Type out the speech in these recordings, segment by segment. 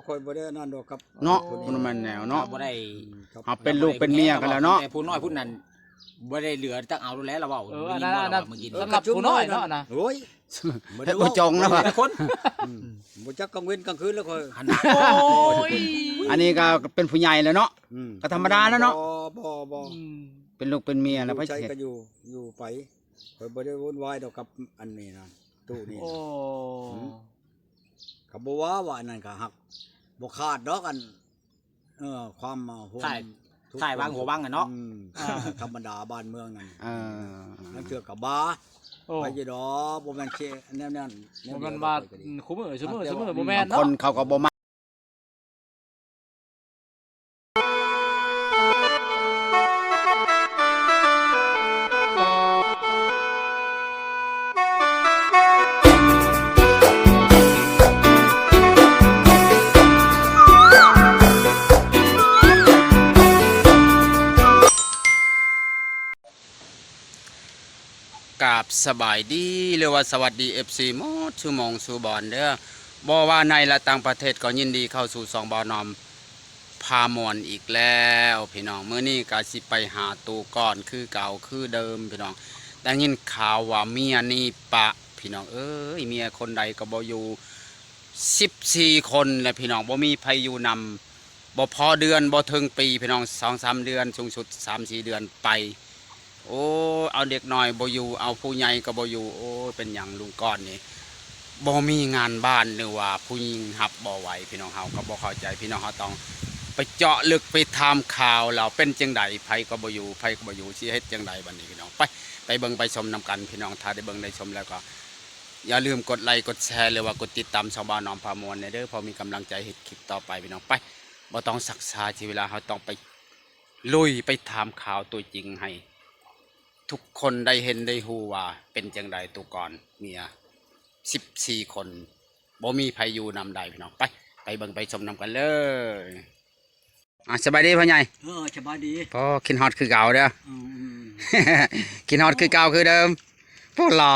ຂ້ອຍບໍ່ໄດ້ອັນນັ້ນດອກກັບເນາະ ຜູ້ນີ້ ບໍ່ແມ່ນແນວເນາະ ບໍ່ໄດ້ ອືມ ເຮົາເປັນລູກເປັນເມຍກັນແລ້ວເນາະ ແຕ່ຜູ້ນ້ອຍຜູ້ນັ້ນບໍ່ໄດ້ເຫຼືອຈັກເອົາແລ້ວລະເວົ້າ ເອີ ອັນນັ້ນ ຜູ້ຍິງເວົ້າລະວ່າມື້ກີ້ນີ້ ສຳລັບຜູ້ນ້ອຍເນາະ ໂອ້ຍ ບໍ່ໄດ້ ເປັນຜູ້ຈົງນະ ແຕ່ຄົນ ອືມ ບໍ່ຈັກກາງເວັນກາງຄືນແລ້ວຂ້ອຍ ອັນ ໂອ້ຍ ອັນນີ້ກໍເປັນຜູ້ໃຫຍ່ແລ້ວເນາະ ອືມ ກໍທຳມະດາແລ້ວເນາະ ບໍ່ ບໍ່ ບໍ່ ອືມ ເປັນລູກເປັນເມຍແລ້ວ ໄປໃສກໍຢູ່ ຢູ່ໄປ ຂ້ອຍບໍ່ໄດ້ວຸ່ນວາຍດອກກັບອັນນີ້ນະ ຕູ້ນີ້ນະ ໂອ້ ອືມ ກໍບໍ່ວ່າ ວ່າອັນນັ້ນກໍຮັກ ບໍ່ຂາດດອກ ອັນ ເອີ ຄວາມ ເອີ ຮ່ວມ ສາຍ ທຸກ ສາຍຫວັງຫົວຫວັງອະເນາະ ອືມ ອ່າ ທຳມະດາບ້ານເມືອງນັ້ນ ເອີ ລາງເທື່ອກໍບາ ໂອ້ ໄປຢູ່ດອກ ບໍ່ແມ່ນຊິແນວນັ້ນແນວ ບໍ່ແມ່ນວ່າ ອືມ ຄູ່ມື້ ຊຸມື້ ຊຸມື້ ບໍ່ແມ່ນເນາະ ບາງຄົນເຂົາກໍບໍ່ມັກ ກາບສະບາຍດີ ຫຼືວ່າສະຫວັດດີ ເອັຟຊີ ໝົດສູ່ໝ່ອງສູ່ບ່ອນເດີ້ ບໍ່ວ່າໃນ ແລະ ຕ່າງປະເທດ ກໍຍິນດີເຂົ້າສູ່ຊ່ອງບ່າວໜອມ ພາມ່ວນອີກແລ້ວພີ່ນ້ອງ ມື້ນີ້ກໍຊິໄປຫາຕູ້ກ່ອນຄືເກົ່າຄືເດີມພີ່ນ້ອງ ໄດ້ຍິນຂ່າວວ່າເມຍໜີປະ ພີ່ນ້ອງເອີຍ ເມຍຄົນໃດກໍບໍ່ຢູ່ ສິບສີ່ຄົນແຫຼະພີ່ນ້ອງ ບໍ່ມີໃຜຢູ່ນຳ ບໍ່ພໍເດືອນ ບໍ່ເຖິງປີພີ່ນ້ອງ ສອງສາມເດືອນ ສູງສຸດສາມສີ່ເດືອນໄປ ໂອ້ຍ ເອົາເດັກນ້ອຍບໍ່ຢູ່ ເອົາຜູ້ໃຫຍ່ກໍບໍ່ຢູ່ ໂອ້ຍ ເປັນຫຍັງລຸງກ້ອນນີ້ ບໍ່ມີງານບ້ານ ຫຼືວ່າຜູ້ຍິງຮັບບໍ່ໄຫວ ພີ່ນ້ອງເຮົາກໍບໍ່ເຂົ້າໃຈ ພີ່ນ້ອງເຮົາຕ້ອງໄປເຈາະເລິກໄປຖາມຂ່າວລາວ ເປັນຈັ່ງໃດ ໃຜກໍບໍ່ຢູ່ ໃຜກໍບໍ່ຢູ່ ຊິເຮັດຈັ່ງໃດບັດນີ້ພີ່ນ້ອງ ໄປ ໄປເບິ່ງໄປຊົມນຳກັນພີ່ນ້ອງ ຖ້າໄດ້ເບິ່ງໄດ້ຊົມແລ້ວກໍຢ່າລືມກົດໄລກົດແຊ ຫຼືວ່າກົດຕິດຕາມຊ່ອງບ່າວໜອມພາມ່ວນແດ່ເດີ້ ເພື່ອມີກຳລັງໃຈເຮັດຄລິບຕໍ່ໄປພີ່ນ້ອງ ໄປ ບໍ່ຕ້ອງຊັກຊ້າເສຍເວລາ ເຮົາຕ້ອງໄປລຸຍ ໄປຖາມຂ່າວຕົວຈິງໃຫ້ ທຸກຄົນໄດ້ເຫັນໄດ້ຮູ້ວ່າເປັນຈັ່ງໃດ ຕູກ່ອນເມຍສິບສີ່ຄົນ ບໍ່ມີໃຜຢູ່ນຳໄດ້ພີ່ນ້ອງ ໄປ ໄປເບິ່ງໄປຊົມນຳກັນເລີຍ ອ່າ ສະບາຍດີພໍ່ໃຫຍ່ ເອີ ສະບາຍດີ ພໍຄິດຮອດຄືເກົ່າເດີ້ ອືມ ຄິດຮອດຄືເກົ່າຄືເດີມ ໂອ້ ຫຼໍ່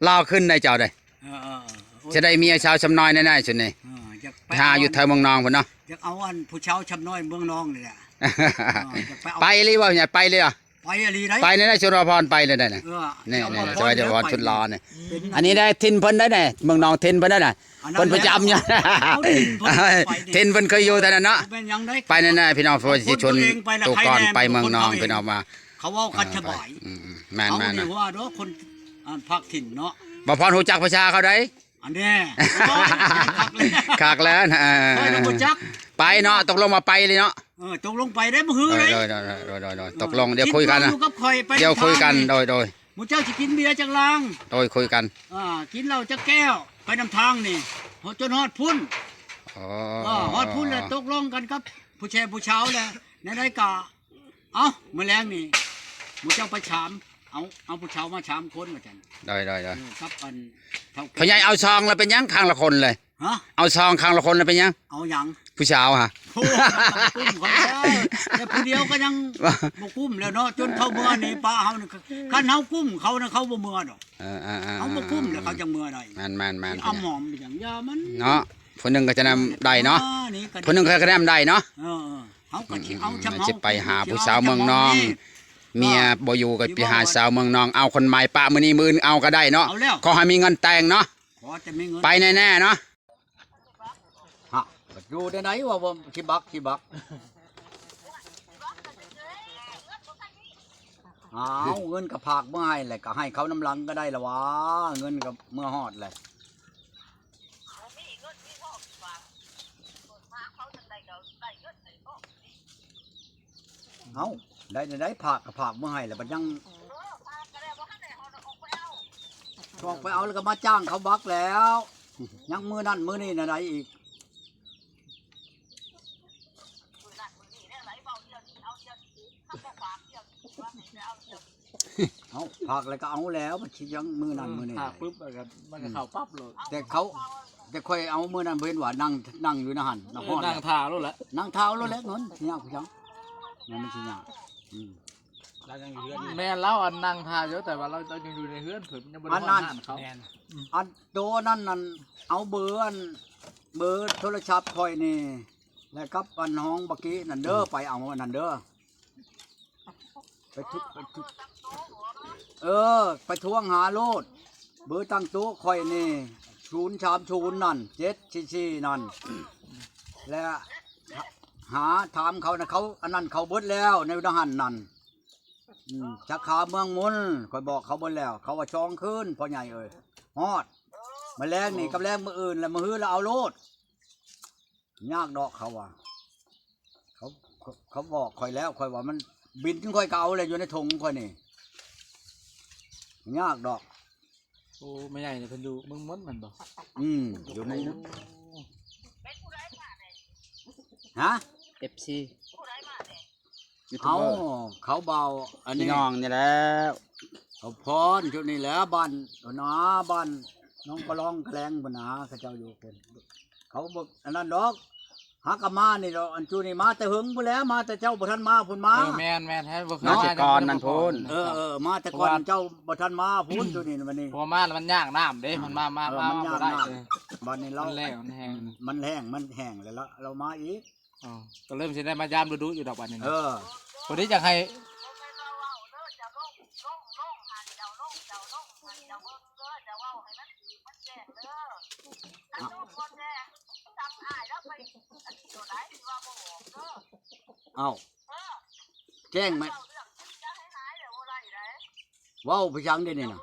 ຫຼໍ່ຂຶ້ນໄດ໋ເຈົ້າເດ້ ເອີ ເອີ ເອີ ຈະໄດ້ເມຍສາວຊຳນ້ອຍແນ່ໆ ຊຸດນີ້ ເອີ ຢາກໄປຫາຢູ່ແຖວເມືອງນອງພຸ້ນເນາະ ຢາກເອົາອັນຜູ້ສາວຊຳນ້ອຍເມືອງນອງນີ້ແຫຼະ ເອີ ຢາກໄປເອົາ ໄປອີ່ຫຼີບໍ່ ໃຫຍ່ ໄປເລີຍ ໄປອີ່ຫຼີໄດ໋ ໄປແນ່ໆ ສຸລະພອນ ໄປເລີຍໄດ໋ນະ ເອີ ນີ້ໆ ສະບາຍດີ ພອນ ສຸດຫຼໍ່ນີ້ ອັນນີ້ໄດ້ຖິ່ນເພິ່ນໄດ໋ນະ ເມືອງນອງຖິ່ນເພິ່ນໄດ໋ນະ ເພິ່ນປະຈຳຢູ່ ເອົາຖິ່ນເພິ່ນໄປນີ້ ຖິ່ນເພິ່ນເຄີຍຢູ່ແຖວນັ້ນເນາະ ບໍ່ແມ່ນຫຍັງໃດ໋ ໄປແນ່ໆ ພີ່ນ້ອງ ເພິ່ນຊິຊວນ ເອົາຄົນຕົວເອງໄປລະ ໂຕກ່ອນ ໄປເມືອງນອງ ພີ່ນ້ອງວ່າ ເຂົາເວົ້າກັນສະບາຍ ອືມໆ ແມ່ນໆ ເອົານີ້ວ່າດອກຄົນ ອັນ ພັກຖິ່ນເນາະ ບໍ່ພອນຮູ້ຈັກພາສາເຂົາໄດ໋ ອັນແນ່ ໂອ້ຍ ຄັກແລ້ວ ຄັກແລ້ວ ເອີ ຂ້ອຍນະບໍ່ຈັກ ໄປເນາະ ຕົກລົງວ່າໄປເລີຍເນາະ ເອີ ຕົກລົງໄປໄດ້ມື້ຮືໄດ້ ໂດຍໆ ຕົກລົງ ດຽວຄຸຍກັນນະ ກິນເຫຼົ້າຢູ່ກັບຂ້ອຍໄປ ດຽວຄຸຍກັນ ທາງນີ້ ໂດຍໆ ໝູ່ເຈົ້າຊິກິນເບຍຈັກລາງ ໂດຍ ຄຸຍກັນ ອ່າ ກິນເຫຼົ້າຈັກແກ້ວ ໄປນຳທາງນີ້ ເຮົາຈົນຮອດພຸ້ນ ອໍ ອ່າ ຮອດພຸ້ນແລ້ວຕົກລົງກັນກັບຜູ້ແຊຜູ້ສາວແລ້ວ ແນວໃດກະ ເອົ້າ ມື້ແລງນີ້ ໝູ່ເຈົ້າໄປສາມ ເອົາ ເອົາຜູ້ສາວມາສາມຄົນວ່າຊັ້ນ ໄດ້ໆໆ ເອີ ກັບອັນເຖົ້າແກ່ ພໍ່ໃຫຍ່ເອົາຊອງລະເປັນຫຍັງ ຂ້າງລະຄົນເລີຍ ຮະ ເອົາຊອງຂ້າງລະຄົນລະເປັນຫຍັງ ເອົາຫຍັງ ຜູ້ສາວຫະ ໂອ້ ກຸ້ມເຂົາແລ້ວ ແຕ່ຜູ້ດຽວກໍຍັງບໍ່ກຸ້ມແລ້ວເນາະ ຈົນເຂົາເມືອນີ້ປະເຮົານີ້ ຄັນເຮົາກຸ້ມເຂົານະ ເຂົາບໍ່ເມືອດອກ ເອີໆໆ ເຮົາບໍ່ກຸ້ມແລ້ວເຂົາຈັ່ງເມືອໄດ້ ແມ່ນໆໆ ຊິອຳໝອມເປັນຫຍັງ ຢ່າມັນ ເນາະ ຜູ້ໜຶ່ງກໍຈະນຳໄດ້ເນາະ ອ່າ ນີ້ກໍ ຜູ້ໜຶ່ງກໍຈະນຳໄດ້ເນາະ ເອີໆ ເຮົາກໍຊິເອົາ ອືມ ຈຳເຮົາ ຊິໄປຫາຜູ້ສາວເມືອງນອງ ເມຍບໍ່ຢູ່ກໍໄປຫາສາວເມືອງນອງ ເອົາຄົນໃໝ່ປະມື້ນີ້ ມື້ອື່ນເອົາກໍໄດ້ເນາະ ເອົາແລ້ວ ຂໍໃຫ້ມີເງິນແຕ່ງເນາະ ຂໍແຕ່ມີເງິນ ໄປແນ່ໆເນາະ ຮະ ຢູ່ໃນໃດວ່າ ວ່າຊິບັກ ຊິບັກ ອ້າວ ເງິນກໍຝາກມາໃຫ້ ແລ້ວກໍໃຫ້ເຂົານຳຫຼັງກໍໄດ້ລະຫວາ ເງິນກໍເມືອຮອດແລ້ວ. ເອົ້າ ໄດ້ ໄດ້ ໄດ້ ຝາກກໍຝາກມາໃຫ້ແລ້ວ ບັດຍັງ ອອກໄປເອົາແລ້ວກໍມາຈ້າງເຂົາບັກແລ້ວ ຍັງມື້ນັ້ນມື້ນີ້ນະໄດ້ອີກ ເອົ້າ ຝາກແລ້ວກໍເອົາແລ້ວ ມັນຊິຍັງມື້ນັ້ນມື້ນີ້ ຖ້າປຶບ ມັນກໍ ອືມ ມັນກໍເຂົ້າປັບໂລດ ແຕ່ເຂົາ ແຕ່ຂ້ອຍເອົາມື້ນັ້ນ ເຫັນວ່ານັ່ງ ນັ່ງຢູ່ໃນຫັ້ນ ເອີ ນັ່ງຖ້າໂລດແຫຼະ ນັ່ງຖ້າໂລດແຫຼະ ເງິນຊິຍາກຄືຫຍັງ ມັນຊິຍາກ ອືມ ລາວຍັງຢູ່ເຮືອນ ແມ່ນລາວອັນນັ່ງຖ້າຢູ່ ແຕ່ວ່າລາວ ລາວຍັງຢູ່ໃນເຮືອນເພິ່ນ ຍັງບໍ່ໄດ້ຮອດຮ້ານເຂົາ ແມ່ນ ອັນໂຕນັ້ນນັ້ນ ເອົາເບີອັນ ເບີໂທລະສັບຂ້ອຍນີ້ ແລະກັບອັນຫ້ອງບັກກີ້ນັ້ນເດີ ໄປເອົາອັນນັ້ນເດີ ໄປທຸ ໄປທຸ ເອີ ໄປທວງຫາໂລດ ເບີຕັ້ງໂຕະຂ້ອຍນີ້ ສູນສາມສູນນັ້ນ ເຈັດສີ່ສີ່ນັ້ນ ແລະຫາຖາມເຂົານະ ເຂົາອັນນັ້ນເຂົາເບິດແລ້ວ ໃນຫັ້ນນັ້ນ ອືມ ສາຂາເມືອງມົນ ຂ້ອຍບອກເຂົາເບິດແລ້ວ ເຂົາວ່າສອງຄືນ ພໍ່ໃຫຍ່ເອີຍ ຮອດ ມາແລງນີ້ກັບແລງມື້ອື່ນ ແລ້ວມື້ຮືລະເອົາໂລດ ຍາກດອກ ເຂົາວ່າ ເຂົາ ເຂົາບອກຂ້ອຍແລ້ວ ຂ້ອຍວ່າມັນບິນ ຈຶ່ງຂ້ອຍກໍເອົາແຫຼະ ຢູ່ໃນຖົງຂ້ອຍນີ້ ຍາກດອກ. ໂອ້ ແມ່ໃຫຍ່ນີ້ເພິ່ນຢູ່ເມືອງມົນແມ່ນບໍ່? ອືມ ຢູ່ເມືອງມົນ ຮະ ເອັຟຊີ ຢູທູບ ເອົ້າ ເບີ ເຂົາເບົາອັນນີ້ ພີ່ນ້ອງນີ້ແຫຼະ ເຂົາພອນຈຸດນີ້ແຫຼະ ບ້ານພຸ້ນນາ ບ້ານໜອງກະລອງກະແລງພຸ້ນນາ ເຂົາເຈົ້າຢູ່ພຸ້ນ ເຂົາບໍ່ອັນນັ້ນດອກ ຫາກະມານີ້ດອກ ອັນຈຸນີ້ມາແຕ່ເຫິງພຸ້ນແຫຼະ ມາແຕ່ເຈົ້າບໍ່ທັນມາພຸ້ນມາ ເອີ ແມ່ນໆ ໃຫ້ບໍ່ເຄີຍມາ ມາແຕ່ກ່ອນນັ້ນພຸ້ນ ເອີໆ ມາແຕ່ກ່ອນເຈົ້າບໍ່ທັນມາພຸ້ນ ຈຸນີ້ບັດນີ້ ເພາະວ່າມາແລ້ວມັນຍາກນ້ຳເດ້ ມັນມາ ມາ ເອີ ມາ ມັນຍາກ ບໍ່ໄດ້ ນ້ຳ ເອີ ບັດນີ້ລາວ ມັນແລ້ງ ມັນແຫ້ງ ມັນແຫ້ງ ມັນແຫ້ງແລ້ວລາວ ລາວມາອີກ ອໍ ກໍເລີ່ມຊິໄດ້ມາຢາມດູໆຢູ່ດອກບັດນີ້ນະ ເອີ ພໍດີຢາກໃຫ້ ເອົ້າ ແຈ້ງມາ ເວົ້າໄປຫຍັງດຽວນີ້ນະ?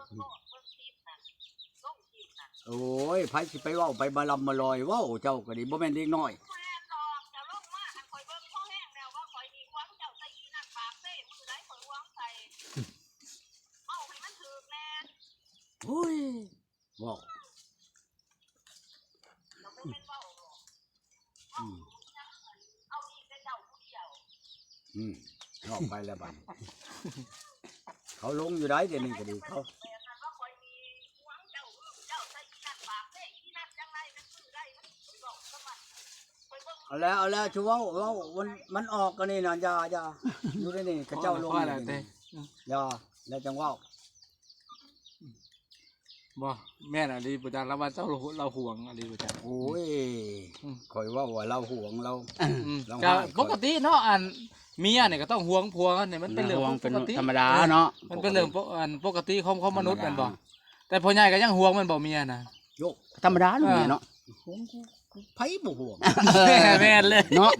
ໂອ້ຍ ໃຜຊິໄປເວົ້າໄປມາລຳມາລອຍ ເວົ້າເຈົ້າກໍດີ ບໍ່ແມ່ນເດັກນ້ອຍ ໂອ້ຍ ເວົ້າ ອືມ ອືມ ອອກໄປແລ້ວບັດນີ້ ເຂົາລົງຢູ່ໃດ ດຽວນີ້ກໍດີ ເຂົາ ເອົາແລ້ວ ເອົາແລ້ວ ຊິເວົ້າ ເວົ້າ ມັນ ມັນອອກອັນນີ້ນະ ຢ່າ ຢ່າ ຢູ່ໃນນີ້ ເຂົາເຈົ້າລົງຢູ່ໃນນີ້ ຢ່າ ແລ້ວຈັ່ງເວົ້າ. ບໍ່ ແມ່ນອີ່ຫຼີບໍ່ຈັກ ລາວວ່າເຈົ້າ ລາວຫວງອີ່ຫຼີບໍ່ຈັກ ໂອ້ຍ ອືມ ຂ້ອຍເວົ້າວ່າລາວຫວງ ລາວ ອືມ ລາວ ກໍ ຮ້າຍ ປົກກະຕິເນາະ ອັນເມຍນີ້ກໍຕ້ອງຫວງຜົວນີ້ ມັນເປັນເລື່ອງ ຫວງເປັນ ປົກກະຕິ ທຳມະດາເນາະ ເອີ ມັນເປັນເລື່ອງ ອັນ ປົກກະຕິຂອງ ຂອງມະນຸດ ທຳມະດາ ແມ່ນບໍ່? ແຕ່ພໍ່ໃຫຍ່ກໍຍັງຫວງແມ່ນບໍ່ ເມຍນະ? ໂຢ ທຳມະດາເນາະ ເອີ ເມຍເນາະ ຫວງ ໃຜບໍ່ຫວງ ແມ່ນເລີຍເນາະ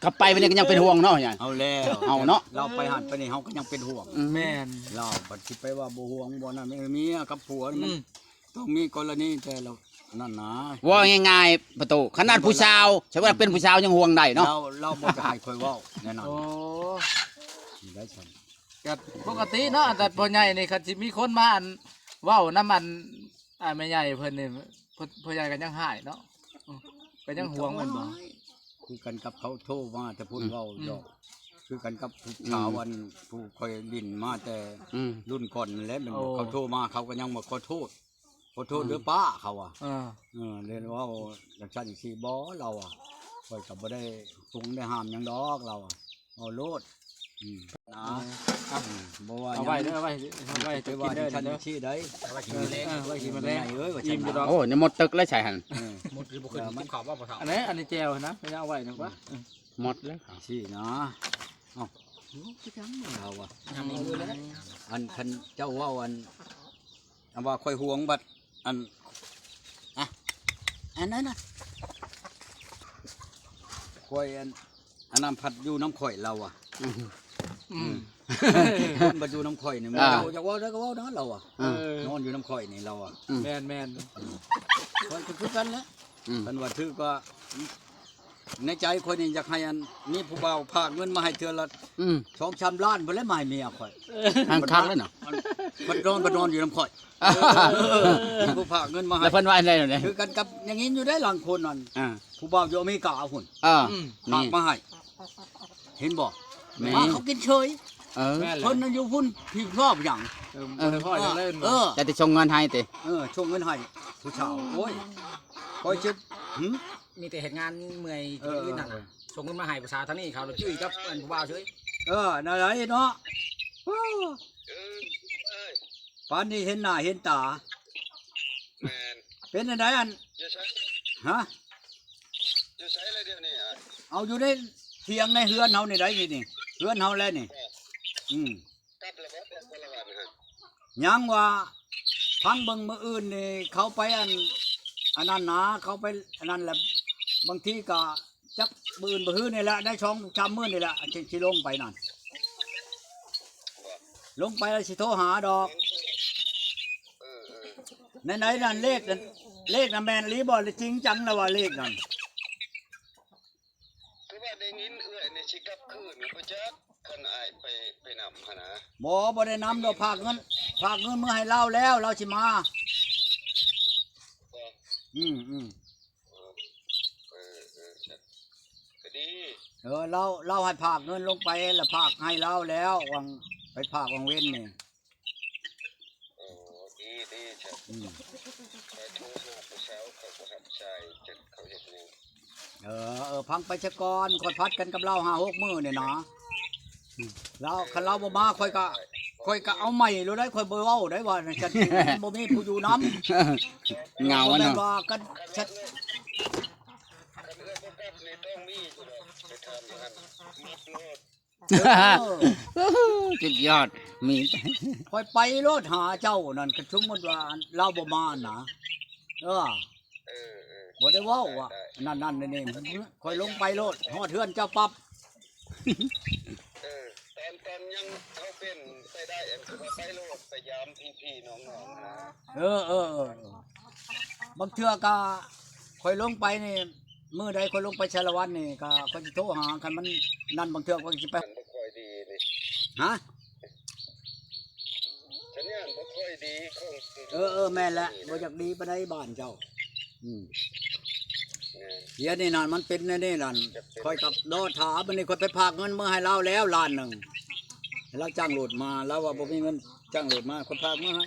ກັບໄປວັນນີ້ກໍຍັງເປັນຫ່ວງເນາະ ເອົາແລ້ວ ເອົາເນາະ ລາວໄປຫັ້ນໄປນີ້ເຮົາກໍຍັງເປັນຫ່ວງ ອືມ ແມ່ນ ລາວບັດຊິໄປວ່າບໍ່ຫ່ວງບໍ່ນັ້ນ ເມຍກັບຜົວນີ້ມັນ ອືມ ຕ້ອງມີກໍລະນີແຕ່ລະນັ້ນນະ ເວົ້າງ່າຍໆ ປະໂຕ ຂະໜາດຜູ້ສາວ ສະເໝືອນເປັນຜູ້ສາວຍັງຫ່ວງໄດ້ເນາະ ລາວ ລາວບໍ່ຢາກໃຫ້ຂ້ອຍເວົ້າແນວນັ້ນ ໂອ້ ນີ້ໄດ້ຊັ້ນ ກໍປົກກະຕິເນາະ ແຕ່ພໍ່ໃຫຍ່ນີ້ຄັນຊິມີຄົນມາອັນ ເວົ້ານຳອັນ ອ່າ ແມ່ໃຫຍ່ເພິ່ນນີ້ ເພິ່ນ ພໍ່ໃຫຍ່ກໍຍັງຮ້າຍເນາະ ອືມ ກໍຍັງຫວງແມ່ນບໍ່? ຄືກັນກັບເຂົາໂທມາແຕ່ພຸ້ນ ອືມ ເວົ້າດອກ ອືມ ຄືກັນກັບຜູ້ ອືມ ສາວອັນຜູ້ຂ້ອຍຫຼິ້ນມາແຕ່ ອືມ ລຸ້ນກ່ອນນັ້ນແຫຼະ ແມ່ນບໍ່? ໂອ້ ເຂົາໂທມາ ເຂົາກໍຍັງມາຂໍໂທດ ຂໍໂທດເດີ ອືມ ປ້າ ເຂົາວ່າ ເອີ ເອີ ເລີຍເວົ້າຈັ່ງຊັ້ນຈັ່ງຊີ້ບໍ່ ລາວວ່າ ຂ້ອຍກໍບໍ່ໄດ້ຄົງໄດ້ຫ້າມຫຍັງດອກ ລາວວ່າ ເວົ້າໂລດ ອືມ ນະ ເອີ ອືມ ບໍ່ວ່າຫຍັງ ເອົາໄວ້ເດີ ເອົາໄວ້ ເອົາໄວ້ ໄປວ່າຈັ່ງຊັ້ນຈັ່ງຊີ້ໄດ໋ ເອົາໄວ້ກິນແລງ ເອີ ເອົາໄວ້ກິນແລງ ແມ່ໃຫຍ່ເອີຍ ວ່າ ອີ່ມຢູ່ດອກ ໂອ້ ຍັງໝົດຕຶກແລ້ວໃສ່ຫັ້ນ ເອີ ໝົດຄືບໍ່ຂຶ້ນກິນເຂົ້າບໍ່ ພໍ່ເຖົ້າ ອັນນີ້ ອັນນີ້ແຈ່ວນະ ໄປເອົາໄວ້ນະ ອືມ ໝົດແລ້ວ ຊີ້ນະ ເອົ້າ ຄືຫຍັງລາວວ່າ ຍັງບໍ່ເອົາເລີຍ ອັນຄັນເຈົ້າເວົ້າອັນ ອັນວ່າຂ້ອຍຫວງບັດ ອັນ ອະ ອັນນັ້ນນະ ຂ້ອຍ ອັນ ອັນນັ້ນພັດຢູ່ນຳຂ້ອຍ ລາວວ່າ ອືມ ອືມ ຄົນບັດຢູ່ນຳຂ້ອຍນີ້ ອ່າ ເຈົ້າຢາກເວົ້າໃດກໍເວົ້ານະ ລາວວ່າ ເອີ ນອນຢູ່ນຳຂ້ອຍນີ້ ລາວວ່າ ອືມ ແມ່ນໆ ຂ້ອຍກໍຄືກັນແຫຼະ ອືມ ຄັນວ່າຖືກກໍ ໃນໃຈຂ້ອຍນີ້ຢາກໃຫ້ອັນ ມີຜູ້ບ່າວພາກເງິນມາໃຫ້ເທື່ອລະ ອືມ ສອງສາມລ້ານພຸ້ນແຫຼະ ມາໃຫ້ເມຍຂ້ອຍ ແຮງຄັກເລີຍນະ ບັດນອນ ບັດນອນຢູ່ນຳຂ້ອຍ ເອີ ມີຜູ້ພາກເງິນມາໃຫ້ ແລ້ວເພິ່ນວ່າແນວໃດ? ຄືກັນກັບ ຍັງເຫັນຢູ່ໄດ໋ ລາງຄົນນັ້ນ ອ່າ ຜູ້ບ່າວຢູ່ອາເມລິກາພຸ້ນ ເອີ ອືມ ຝາກມາໃຫ້ ເຫັນບໍ່? ແມ່ນ ວ່າເຂົາກິນເສີຍ ເອີ ແມ່ນແຫຼະ ເພິ່ນນັ້ນຢູ່ພຸ້ນຜິດຊອບຫຍັງ ເອີ ບໍ່ໄດ້ພໍຫຍັງເລີຍ ເອີ ແຕ່ຊິສົ່ງເງິນໃຫ້ຕິ ເອີ ສົ່ງເງິນໃຫ້ຜູ້ສາວ ໂອ້ຍ ຂ້ອຍຊິ ຫື ມີແຕ່ເຮັດງານເມື່ອຍ ເອີ ຢູ່ນັ້ນ ເອີ ສົ່ງເງິນມາໃຫ້ຜູ້ສາວທາງນີ້ ເຂົາຈື່ກັບອັນຜູ້ບ່າວເສີຍ ເອີ ນັ້ນແຫຼະເນາະ ປານນີ້ເຫັນໜ້າເຫັນຕາ ແມ່ນ ເປັນຈັ່ງໃດອັນ ຢູ່ໃສ ຮະ? ຢູ່ໃສລະດຽວນີ້? ເອົາ ຢູ່ໃນຖຽງໃນເຮືອນເຮົານີ້ໄດ໋ ນີ້ ເຮືອນເຮົາແຫຼະນີ້. ເອີ ອືມ ກັບລະບໍ່? ກັບລະບໍ່ນະ? ຍັງວ່າ ຟັງເບິ່ງມື້ອື່ນນີ້ເຂົາໄປອັນ ອັນນັ້ນນາ ເຂົາໄປອັນນັ້ນແຫຼະ ບາງທີກໍຈັກມື້ອື່ນມື້ຮືນີ້ແຫຼະ ໃນສອງສາມມື້ນີ້ແຫຼະ ຊິ ຊິລົງໄປນັ້ນ ລົງໄປແລ້ວຊິໂທຫາດອກ. ເອີໆ ໃນໆນັ້ນ ເລກນັ້ນ ເລກນັ້ນແມ່ນອີ່ຫຼີບໍ່? ຈິງຈັງລະວ່າເລກນັ້ນ. ຄືວ່າໄດ້ຍິນເອື້ອຍນີ້ຊິກັບຄືນບໍ່ຈັກ ຄັນອ້າຍໄປ ໄປນຳຫັ້ນນະ. ບໍ່ ບໍ່ໄດ້ນຳດອກ ຝາກເງິນ ຝາກເງິນເມືອໃຫ້ລາວແລ້ວ ລາວຊິມາ. ບໍ່? ອືມໆ ເອີໆ ກໍດີ. ເອີ ລາວ ລາວໃຫ້ຝາກເງິນລົງໄປ ລະຝາກໃຫ້ລາວແລ້ວ ຫວ່າງ ໄປຝາກຫວ່າງເວັນນີ້. ໂອ້ ດີໆ ອືມ ຂ້ອຍໂທຫາຜູ້ສາວ ເຂົາບໍ່ຮັບສາຍ ຈັກເຂົາເຮັດຫຍັງ. ເອີໆ ຟັງໄປຊະກ່ອນ ຂ້ອຍຜັດກັນກັບລາວຫ້າຫົກມື້ນີ້ນະ. ລາວ ຄັນລາວບໍ່ມາ ຂ້ອຍກະ ຂ້ອຍກະເອົາໃໝ່ໂລດໄດ໋ ຂ້ອຍບໍ່ເວົ້າໄດ໋ວ່າ ມັນບໍ່ມີຜູ້ຢູ່ນຳ. ເຫງົາເນາະ ບໍ່ແມ່ນວ່າກັນ ຄັນເອື້ອຍບໍ່ກັບນີ້ຕ້ອງມີຢູ່ດອກ ໄປຖາມຢູ່ຫັ້ນ ມັດໂລດ. ເອີ ສຸດຍອດ ມີ ຂ້ອຍໄປໂລດຫາເຈົ້ານັ້ນ ຄັນສົມມຸດວ່າລາວບໍ່ມານະ. ເອີ ເອີໆ ບໍ່ໄດ້ເວົ້າວ່າ ໄດ້ໆ ນັ້ນໆ ນີ້ໆ ຂ້ອຍລົງໄປໂລດ ຮອດເຮືອນເຈົ້າປັບ. ເອີ ຕອນ ຕອນຍັງເຮົາເປັນໄປໄດ້ ອັນຄືວ່າໄປໂລດ ໄປຢາມພີ່ໆນ້ອງໆນະ. ເອີໆ ບາງເທື່ອກະຂ້ອຍລົງໄປນີ້ ມື້ໃດຂ້ອຍລົງໄປສາລະວັນນີ້ ກະຂ້ອຍຊິໂທຫາ ຄັນມັນນັ້ນ ບາງເທື່ອຂ້ອຍຊິໄປ. ມັນບໍ່ຄ່ອຍດີນີ້ ຮະ? ສັນຍານບໍ່ຄ່ອຍດີຂອງ ເອີໆ ແມ່ນແຫຼະ ບໍ່ຢາກດີປານໃດບ້ານເຈົ້າ. ອືມ ແມ່ນ ດຽວນີ້ນັ້ນມັນເປັນແນວນີ້ນັ້ນ ຂ້ອຍກໍລໍຖ້າ ບັດນີ້ຂ້ອຍໄປຝາກເງິນເມືອໃຫ້ລາວແລ້ວລ້ານໜຶ່ງ ໃຫ້ລາວຈ້າງໂລດມາ ລາວວ່າບໍ່ມີເງິນຈ້າງໂລດມາ ຂ້ອຍຝາກເມືອໃຫ້.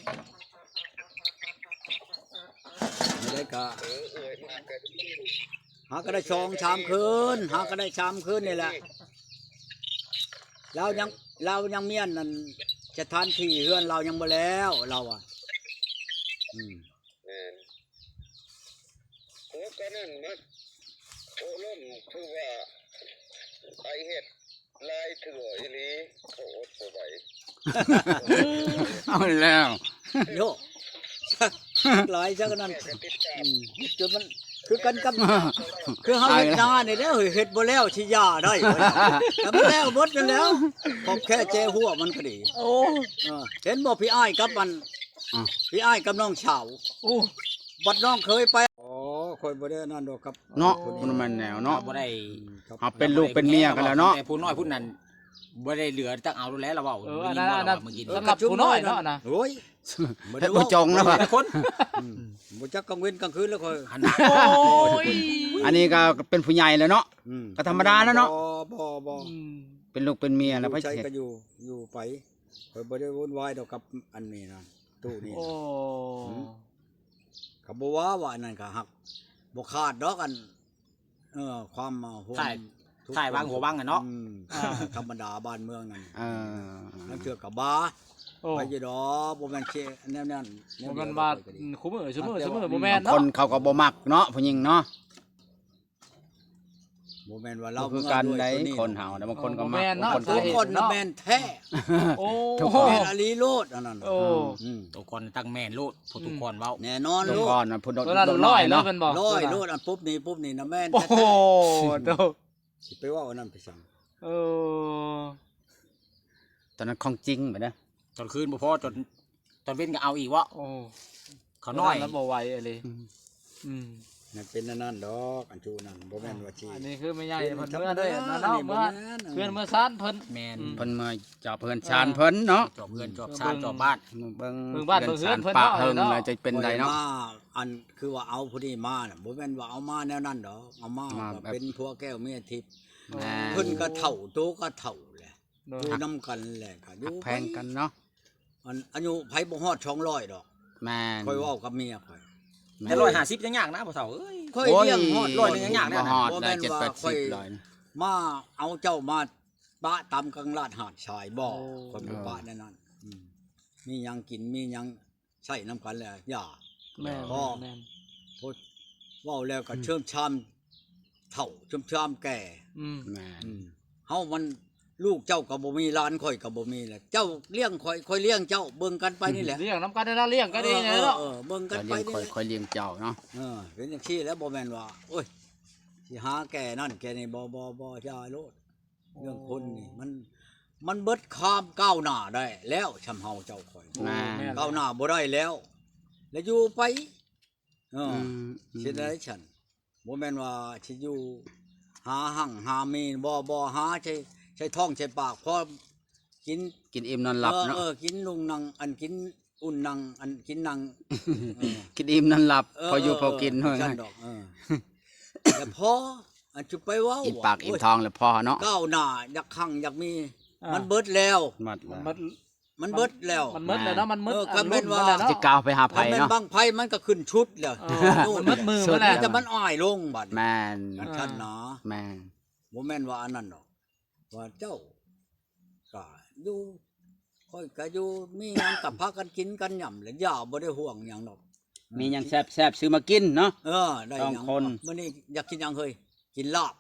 ແນວໃດກະ ເອີ ເອື້ອຍມາກໍ ຫາກໍໄດ້ສອງສາມຄືນ ຫາກໍໄດ້ສາມຄືນນີ້ແຫຼະ. ລາວຍັງ ລາວຍັງມີອັນນັ້ນ ສະຖານທີ່ເຮືອນລາວຍັງບໍ່ແລ້ວ ລາວວ່າ. ອືມ ແມ່ນ ໂອ້ ກໍນັ້ນມາໂອ້ລົມ ຄືວ່າໄປເຮັດ ຫຼາຍເທື່ອອີ່ຫຼີ ເຂົາອົດບໍ່ໄຫວ. ເອົາແລ້ວ ໂຍ ຫຼາຍຊະກະນັ້ນ. ອືມ ຈົນມັນຄືກັນກັບ ຄືເຮົາເຮັດນານີ້ແຫຼະ ເຮັດບໍ່ແລ້ວຊິຢ່າໄດ້ ກໍບໍ່ແລ້ວໝົດນັ້ນແຫຼ້ວ ຂອບແຄ່ແຈຫົວມັນກໍດີ. ໂອ້ ເອີ ເຫັນບໍ່ ພີ່ອ້າຍກັບອັນ ອ່າ ພີ່ອ້າຍກັບນ້ອງສາວ. ໂອ້ ບັດນ້ອງເຄີຍໄປ ອໍ ຂ້ອຍບໍ່ໄດ້ອັນນັ້ນດອກກັບ ເນາະ ຄົນນີ້ ບໍ່ແມ່ນແນວເນາະ ບໍ່ໄດ້ ອືມ ເຮົາເປັນລູກເປັນເມຍກັນແລ້ວເນາະ ແຕ່ຜູ້ນ້ອຍຜູ້ນັ້ນບໍ່ໄດ້ເຫຼືອ ຕັກເອົາແລ້ວລາວເວົ້າ. ເອີ ອັນນັ້ນ ສຳລັບຜູ້ນ້ອຍເນາະນະ ໂອ້ຍ ບໍ່ໄດ້ເວົ້າ ບໍ່ຈອງນະ ຄົນ ອືມ ບໍ່ຈັກກາງເວັນກາງຄືນແລ້ວຂ້ອຍ ອັນ ໂອ້ຍ ອັນນີ້ກໍເປັນຜູ້ໃຫຍ່ແລ້ວເນາະ ອືມ ກໍທຳມະດາແລ້ວເນາະ ບໍ່ ບໍ່ ບໍ່ ອືມ ເປັນລູກເປັນເມຍແລ້ວ ໃຜຊິເຮັດ ກໍຢູ່ ຢູ່ໄປ ຂ້ອຍບໍ່ໄດ້ວຸ້ນວາຍດອກກັບອັນນີ້ນະ ຕູ້ນີ້ນະ. ໂອ້ ອືມ ກໍບໍ່ວ່າ ວ່າອັນນັ້ນກໍຮັກ ບໍ່ຂາດດອກ ອັນ ເອີ ຄວາມ ເອີ ຮ່ວມທຸກ ທ້າຍວັງຫົວວັງຫັ້ນເນາະ ອືມ ອ່າ ທຳມະດາບ້ານເມືອງນັ້ນ ເອີ ລາງເທື່ອກໍບາ ໂອ້ ໄປຢູ່ດອກ ບໍ່ແມ່ນຊິແນວນັ້ນແນວ ບໍ່ແມ່ນວ່າ ອືມ ຄູ່ມື້ ຊຸມື້ ຊຸມື້ ບໍ່ແມ່ນເນາະ ຄົນເຂົາກໍບໍ່ມັກເນາະ ຜູ້ຍິງເນາະ. ບໍ່ແມ່ນວ່າລາວ ບໍ່ຄືກັນໃດ໋ ຄົນເຮົານະ ບາງຄົນກໍມັກ ເອີ ບາງຄົນກໍບໍ່ມັກ ບາງຄົນນະແມ່ນແທ້ ໂອ້ ທຸກຄົນ ແມ່ນອີ່ຫຼີໂລດອັນນັ້ນ ໂອ້ ອືມ ທຸກຄົນຕັ້ງແມ່ນໂລດ ຜູ້ທຸກຄົນເວົ້າ ອືມ ແນ່ນອນໂລດ ທຸກຄົນນະ ຜູ້ໂດດ ໂດດນ້ອຍເນາະ ຮ້ອຍໂລດ ອັນປຸບນີ້ປຸບນີ້ນະແມ່ນແທ້ໆ. ໂອ້ໂຫ ຊິໄປເວົ້າອັນນັ້ນໄປສັງ ເອີ ຕອນນັ້ນຂອງຈິງບັດນະ ຕອນຄືນບໍ່ພໍ ຕອນ ຕອນເວັນກໍເອົາອີກເວາະ ໂອ້ ເຂົານ້ອຍ ບໍ່ໄຫວອີ່ຫຼີ ອືມ ອືມ ມັນເປັນອັນນັ້ນດອກ ອັນຈຸນັ້ນ ບໍ່ແມ່ນວ່າຊິ ອັນນີ້ຄືແມ່ໃຫຍ່ເພິ່ນເມືອເລີຍເນາະ ເມືອເຮືອນເມືອຊານເພິ່ນ ແມ່ນ ອືມ ເພິ່ນເມືອຈອບເຮືອນຊານເພິ່ນເນາະ ຈອບເຮືອນຈອບຊານ ເອີ ເບິ່ງ ຈອບບ້ານ ເບິ່ງ ເບິ່ງບ້ານເຮືອນເພິ່ນເນາະ ເອີ ເນາະ ເພິ່ນວ່າເພິ່ນມາ ອັນຄືວ່າເອົາຜູ້ນີ້ມານະ ບໍ່ແມ່ນວ່າເອົາມາແນວນັ້ນດອກ ເອົາມາແບບເປັນຜົວແກ້ວເມຍທິບ ແມ່ນ ເພິ່ນກໍເຖົ້າ ໂຕກໍເຖົ້າແຫຼະ ໂດຍ ຢູ່ນຳກັນແຫຼະ ກໍຢູ່ ຮັກແພງກັນເນາະ ອັນອາຍຸໃຜບໍ່ຮອດສອງຮ້ອຍດອກ ແມ່ນ ຂ້ອຍເວົ້າກັບເມຍຂ້ອຍ ແມ່ນ ແຕ່ຮ້ອຍຫ້າສິບຍັງຍາກນະພໍ່ເຖົ້າເອີຍ ຂ້ອຍ ໂອ້ຍ ລ້ຽງຮອດ ຮ້ອຍໜຶ່ງຍັງຍາກນະ ບໍ່ຮອດ ບໍ່ແມ່ນວ່າຂ້ອຍມາເອົາເຈົ້າມາປະຕຳກັງລາດຫາດຊາຍບໍ່ ໂອ້ ຂ້ອຍບໍ່ປະແນວນັ້ນ ເອີ ອືມ ມີຫຍັງກິນ ມີຫຍັງ ໃຊ້ນຳກັນແຫຼະ ຢ່າ ແມ່ນ ພໍ ແມ່ນ ເວົ້າແລ້ວກໍເຊີມຊາມ ເຖົ້າຊາມແກ່ ອືມ ແມ່ນ ອືມ ເຮົາມັນ ລູກເຈົ້າກໍບໍ່ມີ ຫຼານຂ້ອຍກໍບໍ່ມີແຫຼະ ເຈົ້າລ້ຽງຂ້ອຍ ຂ້ອຍລ້ຽງເຈົ້າ ເບິ່ງກັນໄປນີ້ແຫຼະ ລ້ຽງນຳກັນນັ້ນລະ ລ້ຽງກັນເອງຫັ້ນແຫຼະເນາະ ເອີ ເບິ່ງກັນໄປນີ້ແຫຼະ ຂ້ອຍລ້ຽງເຈົ້າເນາະ ເອີ ເປັນຈັ່ງຊີ້ແຫຼະ ບໍ່ແມ່ນວ່າ ໂອ້ຍ ຊິຫາແກ່ນັ້ນແກ່ນີ້ ບໍ່ ບໍ່ ບໍ່ ຢ່າໂລດ ເລື່ອງຄົນນີ້ ມັນ ມັນເບິດຄວາມກ້າວໜ້າໄດ້ແລ້ວ ຊ່ຳເຮົາເຈົ້າຂ້ອຍ ແມ່ນ ກ້າວໜ້າບໍ່ໄດ້ແລ້ວ ແລ້ວຢູ່ໄປ ເອີ ອືມ ເຮັດໄດ້ຊັ້ນ ບໍ່ແມ່ນວ່າຊິຢູ່ຫາຮັ່ງຫາມີ ບໍ່ ບໍ່ ຫາໃສ່ ໃສ່ທ້ອງໃສ່ປາກ ພໍກິນ ກິນອີ່ມນອນຫຼັບເນາະ ເອີ ກິນນຸ່ງນັ່ງ ອັນກິນອຸ່ນນັ່ງ ອັນກິນນັ່ງ ເອີ ກິນອີ່ມນອນຫຼັບ ເອີ ພໍຢູ່ ເອີ ພໍກິນ ເອີ ຊັ້ນດອກ ເອີ ແລ້ວພໍ ອັນຈະໄປເວົ້າ ອີ່ມປາກອີ່ມທ້ອງແລ້ວພໍເນາະ ກ້າວໜ້າ ຢາກຮັ່ງຢາກມີ ອ່າ ມັນເບິດແລ້ວ ໝົດແລ້ວ ມັນເບິດແລ້ວ ມັນໝົດແລ້ວເນາະ ມັນໝົດ ເອີ ຄັນແມ່ນວ່າ ຊິກ້າວໄປຫາໃຜເນາະ ຄັນແມ່ນບັ້ງໄຟມັນກໍຂຶ້ນສຸດແລ້ວ ເອີ ເອີ ມັນໝົດມື ເອີ ມັນແລ້ວ ມັນແລ້ວ ແຕ່ມັນອ້າຍລົງບັດ ແມ່ນ ອັນຊັ້ນນະ ແມ່ນ ບໍ່ແມ່ນວ່າອັນນັ້ນດອກ ວ່າເຈົ້າກໍຢູ່ ຂ້ອຍກໍຢູ່ ມີຫຍັງກໍພາກັນກິນກັນຫຍ້ຳແຫຼະ ຢ່າ ບໍ່ໄດ້ຫ່ວງຫຍັງດອກ ມີຫຍັງແຊບໆ ຊື້ມາກິນເນາະ ເອີ ໄດ້ຫຍັງ ສອງຄົນ ມື້ນີ້ຢາກກິນຫຍັງເຮີ້ຍ ກິນລາບ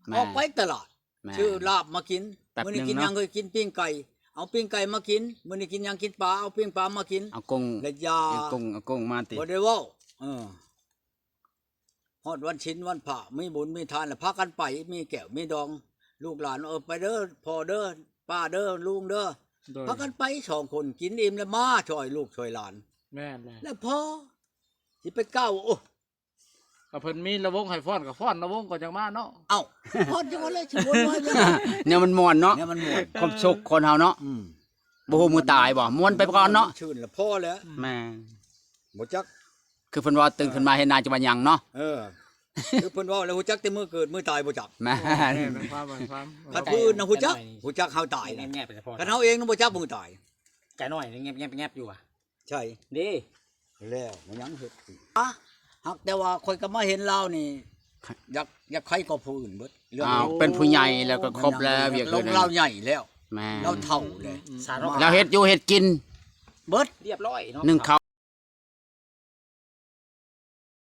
ແມ່ນ ອອກໄປຕະຫຼາດ ແມ່ນ ຊື້ລາບມາກິນ ມື້ນີ້ກິນຫຍັງເຮີ້ຍ ກິນປີ້ງໄກ່ ເອົາປີ້ງໄກ່ມາກິນ ມື້ນີ້ກິນຫຍັງ ກິນປາ ເອົາປີ້ງປາມາກິນ ເອົາກົ້ງ ແລະຢາ ເອົາກົ້ງ ເອົາກົ້ງມາຕິ ບໍ່ໄດ້ເວົ້າ ເອີ ຮອດວັນສິນວັນພະ ມີບຸນມີທານ ແລ້ວພາກັນໄປ ມີແກ້ວມີດອງ ລູກຫຼານ ເອີ ໄປເດີພໍ່ເດີ ປ້າເດີ ລຸງເດີ ໂດຍ ພາກັນໄປສອງຄົນ ກິນອີ່ມແລ້ວມາຊ່ອຍລູກຊ່ອຍຫຼານ ແມ່ນແຫຼະ ແລ້ວພໍຊິໄປກ້າວ ໂອ້ ກໍເພິ່ນມີລະວົງໃຫ້ຟ້ອນກໍຟ້ອນ ລະວົງກໍຈັ່ງມາເນາະ ເອົ້າ ຟ້ອນຈັ່ງວ່າແລ້ວຊິມ່ວນວ່າຫຍັງ ແນວມັນມ່ວນເນາະ ແນວມັນມ່ວນ ຄວາມສຸກຄົນເຮົາເນາະ ອືມ ບໍ່ຮູ້ມື້ຕາຍບໍ່ ມ່ວນໄປກ່ອນເນາະ ຊື່ນລະພໍແລ້ວ ແມ່ນ ບໍ່ຈັກ ຄືເພິ່ນວ່າຕື່ນຂຶ້ນມາເຫັນໜ້າຈະວ່າຫຍັງເນາະ ເອີ ຄືເພິ່ນເວົ້າແລ້ວຮູ້ຈັກແຕ່ມື້ເກີດມື້ຕາຍບໍ່ຈັກ ແມ່ນ ແມ່ນ ແມ່ນຄວາມ ແມ່ນຄວາມ ຄັນຜູ້ອື່ນນະຮູ້ຈັກ ຮູ້ຈັກເຮົາຕາຍນະ ແງບໆໄປສະເພາະ ຄັນເຮົາເອງນະບໍ່ຈັກມື້ຕາຍ ກະນ້ອຍແງບໆຢູ່ວ່າ ໃຊ່ ເດ້ ແລ້ວມັນຍັງເຮັດອີກ ຫາກແຕ່ວ່າຂ້ອຍກໍມາເຫັນລາວນີ້ ຢາກ ຢາກໃຄກວ່າຜູ້ອື່ນເບິດ ເລື່ອງ ອ້າວ ເປັນຜູ້ໃຫຍ່ແລ້ວກໍຄົບແລ້ວ ວຽກອື່ນ ລາວໃຫຍ່ແລ້ວ ແມ່ນ ລາວເຖົ້າແລ້ວ ລາວເຮັດຢູ່ເຮັດກິນ ເບິດ ຮຽບຮ້ອຍເນາະ ໜຶ່ງເຂົ້າ